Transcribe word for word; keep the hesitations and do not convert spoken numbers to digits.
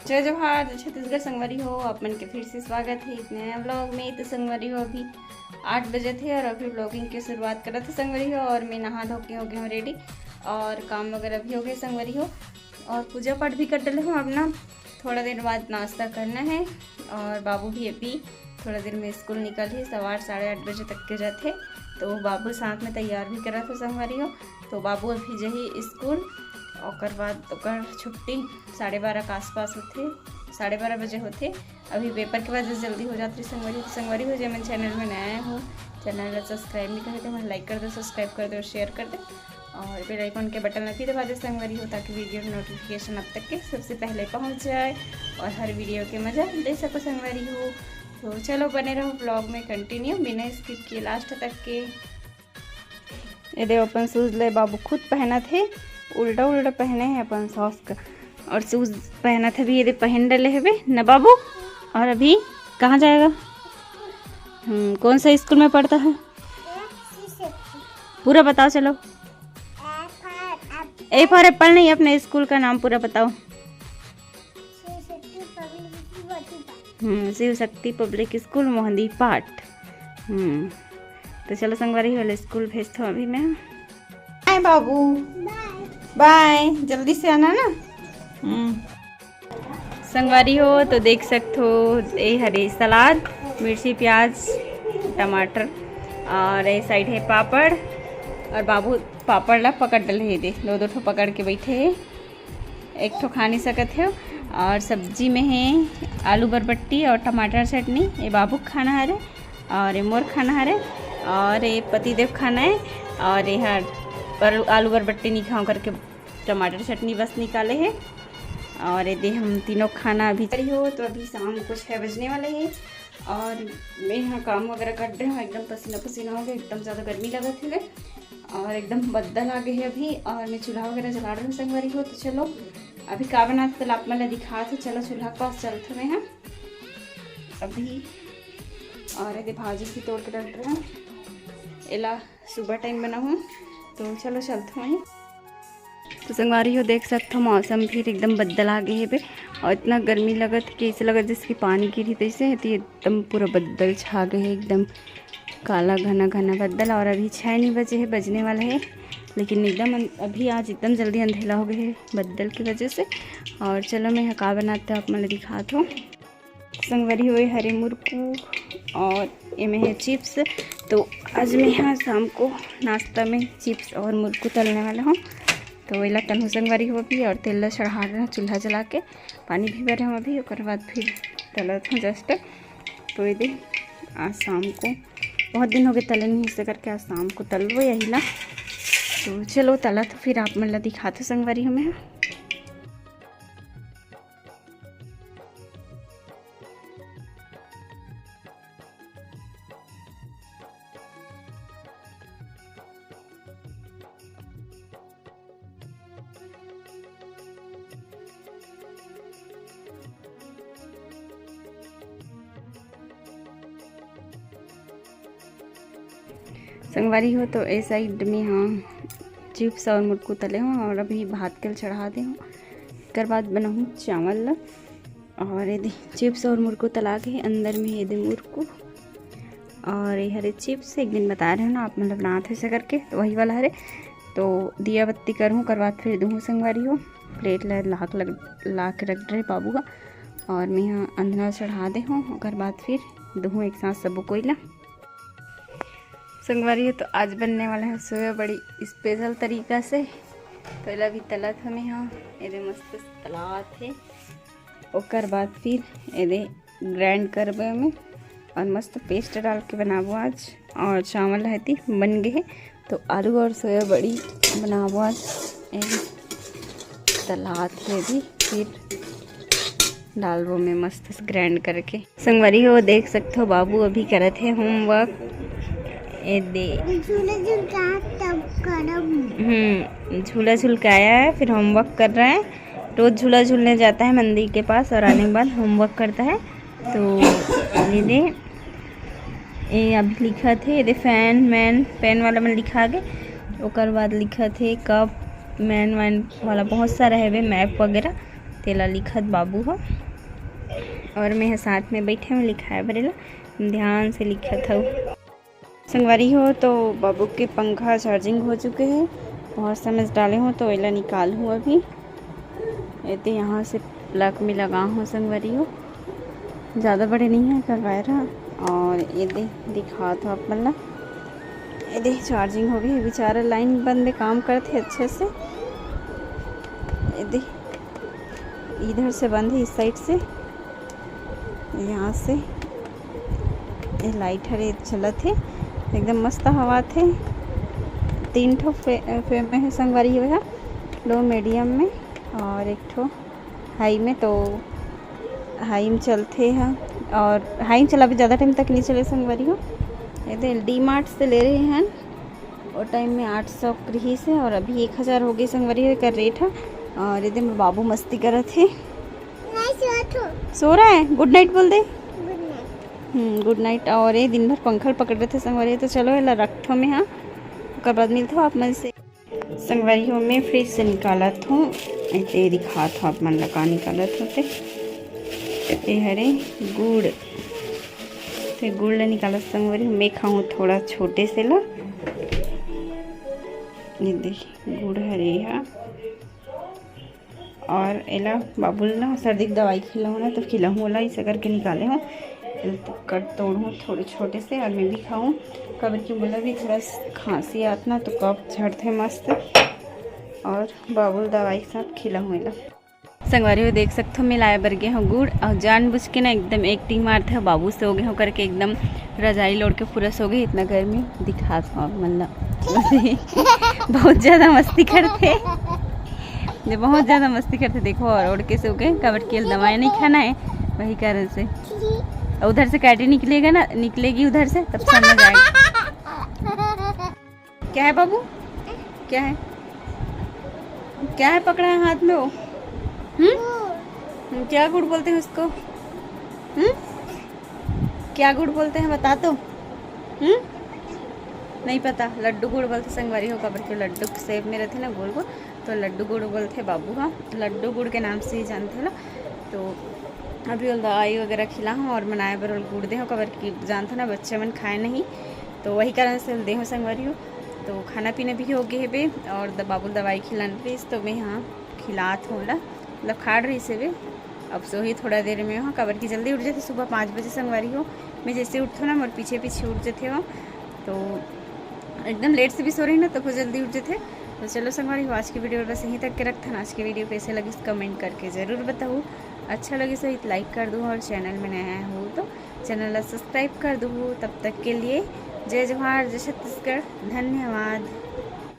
जय जोहार, जय छत्तीसगढ़ संगवारी हो, आप मन के फिर से स्वागत है एक नया व्लॉग में। तो संगवारी हो, अभी आठ बजे थे और अभी व्लॉगिंग की शुरुआत करत है संगवारी हो। और मैं नहा धो के हो गई हूँ रेडी और काम वगैरह भी हो गए संगवारी हो। और पूजा पाठ भी कर डले हूँ। अब ना थोड़ा देर बाद नाश्ता करना है और बाबू भी अभी थोड़ा देर में स्कूल निकल ही, सवार साढ़े आठ बजे तक के जाते। तो बाबू साथ में तैयार भी करत हो संगवारी हो। तो बाबू अभी जही स्कूल, ओकर बाद ओकर छुट्टी साढ़े बारह के आसपास होथे, साढ़े बारह बजे होथे। अभी पेपर के वजह से जल्दी हो जात रही संगवारी। तो संगवारी हो, जे मन चैनल में नया हो, चैनल ला सब्सक्राइब नहीं करे तो मन लाइक कर दो, सब्सक्राइब कर दो, शेयर कर दो और बेल आइकन के बटन ला भी दबा दे संगवारी हो, ताकि वीडियो नोटिफिकेशन आप तक के सबसे पहले पहुंच जाए और हर वीडियो के मजा ले सको संगवारी हो। तो चलो बने रहो व्लॉग में कंटिन्यू बिना स्किप किए लास्ट तक के। ये दे अपन शूज ले बाबू खुद पहनत हे, उल्टा उल्टा पहने हैं अपन सॉक्स का। और शूज पहनत हे भी, ये दे पहन डले हवे न बाबू। और अभी कहाँ जाएगा? हम्म, कौन सा स्कूल में पढ़ता है? पूरा बताओ चलो। ए फॉर एप्पल नहीं, अपने स्कूल का नाम पूरा बताओ। हम्म, शिव शक्ति पब्लिक स्कूल मोहंदी पाठ। हम्म, तो चलो संगवारी हो, ले स्कूल भेजथो अभी मैं। बाय बाबू, बाय, जल्दी से आना ना। हम्म, संगवारी हो तो देख सकथो, ए हरे सलाद, मिर्ची, प्याज, टमाटर और ए साइड है पापड़। और बाबू पापड़ ला पकड़ डले हे, दे दो दो ठो पकड़ के बैठे हे, एक ठो खा नहीं सकत हे। और सब्जी में है आलू बरबट्टी और टमाटर चटनी, ये बाबू के खाना हरे। और ये मोर खाना हरे और ये पतिदेव खाना है। और ये हर पर आलू बरबट्टी नहीं खाऊँ करके टमाटर चटनी बस निकाले है। और ये दे हम तीनों खाना अभी करी हो, तो अभी शाम को छः बजने वाले हैं। और मैं यहाँ काम वगैरह कर रहे हूँ, एकदम पसीना पसीना हो गया, एकदम ज़्यादा गर्मी लगत है और एकदम बदल आ गए है अभी। और मैं चूल्हा वगैरह जला रही हूँ संगवारी हो। तो चलो अभी का बनात तला आप मन ला दिखात हूँ। चलो चूल्हा के पास चलत हूँ मैं यहाँ अभी। और ये दे भाजी भी तोड़ के रख रहे हैं, एला सुबह टाइम बनाहूँ। तो चलो चलत हूँ वहीं। तो संगवारी हो देख सकत हो मौसम फिर एकदम बदल आ गए हे बे। और इतना गर्मी लगत कि ऐसे लगत जैसे कि पानी गिरी तैसे है। तो एकदम पूरा बदल छा गए है, एकदम काला घना घना बदल। और अभी छः नहीं बजे है, बजने वाला है, लेकिन एकदम अन-, अभी आज एकदम जल्दी अंधेला हो गए है बदल की वजह से। और चलो मैं यहाँ का बनाते आप मन ला दिखात हूँ। संगवारी हो, ये हरे मुरकू और एमे है चिप्स। तो आज मैं यहाँ शाम को नाश्ता में चिप्स और मुरकू तलने वाला हूँ। तो एला तलहूँ संगवारी हो अभी, और तेल ला चढ़ा रहे हैं चूल्हा जला के, पानी भी भरे हम अभी, ओकर बाद फिर तलत हूँ जस्ट। तो ये दे आज शाम को बहुत दिन हो गए तले नहीं, इसे करके आज शाम को तलबो यही ला। तो चलो तलत हूँ, फिर आप मन ला दिखात हूँ संगवारी हो मैं। संगवारी हो तो ए साइड में हाँ चिप्स और मुरकू तले हूँ और अभी भात के चढ़ा दे हूँ। एकर बाद बनाहूँ चावल ला। और ये दे चिप्स और मुरकू तला के अंदर में ये दे मुरकू। और ये हरे चिप्स एक दिन बता रहे हो ना आप, मतलब बनात हो ऐसे करके, तो वही वाला हरे। तो दिया बत्ती करहूँ, ओकर बाद फिर दूहूँ संगवारी हो। प्लेट ला लाख लग ला के रख रहे बाबू हा। और मैं यहाँ अंधना चढ़ा दे हूँ, ओकर बाद फिर दूहूँ एक साथ सबो कोई ला। संगवारी हो तो आज बनने वाला है सोया बड़ी स्पेशल तरीका से। तो एला भी तलत हमें हाँ, ये दे मस्त तलात है। ओकर बाद फिर ये दे ग्राइंड करबे में और मस्त पेस्ट डाल के बनाबो आज। और चावल रहती बन गए हैं, तो आलू और सोया बड़ी बनाबो आज। ये तलात है भी, फिर डालबो में मस्त से ग्राइंड करके। संगवारी हो देख सकते हो, बाबू अभी करत है होमवर्क। ए दे झूले झूल के तब करब। हम्म, झूला झूल के आया है, फिर होमवर्क कर रहा है। रोज झूला झूलने जाता है मंदिर के पास और आने के बाद होमवर्क करता है। तो ये दे, ये अभी लिखत हे, ये दे फैन मैन, पेन वाला मन लिखा गे। ओकर बाद लिखत हे कप मैन वैन वाला बहुत सारा है बे, मैप वगैरह। तेला लिखत बाबू ह, और मैं ह साथ में बैठे हूँ लिखाए बर एला। ध्यान से लिखत हूँ। संगवारी हो, तो बाबू के पंखा चार्जिंग हो चुके हे, बहुत समय से डाले हूँ, तो एला निकाल हूँ अभी। एदे यहाँ से प्लग में लगा हूँ संगवारी हो, ज़्यादा बड़े नहीं है का वायर ह। और एदे दिखात हूँ आप मन ला, एदे चार्जिंग हो गई है, बेचारा लाइन बंद में काम करत हे अच्छे से। एदे इधर से बंद है, इस साइड से, यहाँ से ये लाइट हरे चलत हे, एकदम मस्त हवा थे। तीन ठो फ्रे-, फ्रेम में है संगवारी हो, लो मीडियम में और एक ठो हाई में। तो हाई में चलथे ह, और हाई में चला भी ज़्यादा टाइम तक नहीं चले संगवारी हो। एदे डी मार्ट से ले रहे हैं, वो टाइम में आठ सौ रिहिस हे और अभी एक हज़ार हो गए संगवारी हो एकर रेट ह। और एदे में बाबू मस्ती करत हे, नहीं सोत हो। सो रहा है, गुड नाइट बोल दे। गुड नाइट। हम्म, गुड नाइट। और ये दिन भर पंखा ल पकड़ रहे थे संगवारी, तो चलो एला रखथो मैं, हाँ, ओकर बाद मिलथो आप मन से। संगवारी हो, मैं फ्रिज से निकालत हूँ, एते दिखात हूँ आप मन ला का निकालत होते। ये हरे गुड़, ते गुड़ ला निकालत संगवारी हो, मैं खाऊँ थोड़ा छोटे से ला। ये देख, गुड़ हरे हा। और एला बाबू ल ना सर्दी के दवाई खिलाऊँ ना, तो खिलाऊँ ओला, ऐसा करके निकाले हूँ। एला तो कट तोड़ूँ थोड़े छोटे से और मैं भी खाऊँ, काबर कि मोला भी थोड़ा स-, खांसी आत ना, तो कफ झड़थे मस्त। और बाबू ल दवाई के साथ खिलाऊँ एला। संगवारी हो, देख सकथो, मैं लाए बर गे हूँ गुड़, और जानबूझ के ना एकदम एक्टिंग मारथे हो, बाबू सो गे हूँ करके एकदम रजाई ल ओढ़ के पूरा सो गे। इतना गर्मी दिखात हूँ आप मन ला। बहुत ज़्यादा मस्ती करथे, ये बहुत ज़्यादा मस्ती करथे। देखो, और ओढ़ के सो गे, काबर के दवाई नहीं खाना है, वही कारण से। और उधर से कैटी निकलेगा ना, निकलेगी उधर से, तब समझ आएगा। क्या है बाबू? क्या है? क्या है पकड़ा है हाथ में वो? हम्म? हम्म, क्या गुड़ बोलते हैं उसको? हम्म? क्या गुड़ बोलते हैं, बता तो। हम्म? नहीं पता। लड्डू गुड़ बोलते संगवारी हो, काबर के लड्डू के शेप में रहते ना, गोल गोल, तो लड्डू गुड़ बोलते बाबू। हाँ, लड्डू गुड़ के नाम से ही जानते ना। तो अभी ओला दवाई वगैरह खिला हूँ और बनाए बर ओला गुड़ दे हूँ, काबर कि जानते ना, बच्चे मन खाए नहीं, तो वही कारण से दे हूँ संगवारी हो। तो खाना पीना भी हो गए हेबे और द-, बाबू ल दवाई खिलाना रहिस, तो मैं हाँ खिलात हूँ ओला, मतलब खाड़ रहिस हेबे। अब सोही थोड़ा देर में, हाँ, काबर कि जल्दी उठ जाते सुबह पाँच बजे संगवारी हो। मैं जैसे उठथों ना, मोर पीछे पीछे उठ जाते हो, तो एकदम लेट से भी सो रही ना, तो बहुत जल्दी उठ जाते। तो चलो संगवारी हो, आज की वीडियो बस यहीं तक के रखथन। आज की वीडियो कैसे लगिस, कमेंट करके ज़रूर बताओ। अच्छा लगिस होही तो लाइक कर दो, और चैनल में नया हो तो चैनल ला सब्सक्राइब कर दो। तब तक के लिए जय जोहार, जय छत्तीसगढ़, धन्यवाद।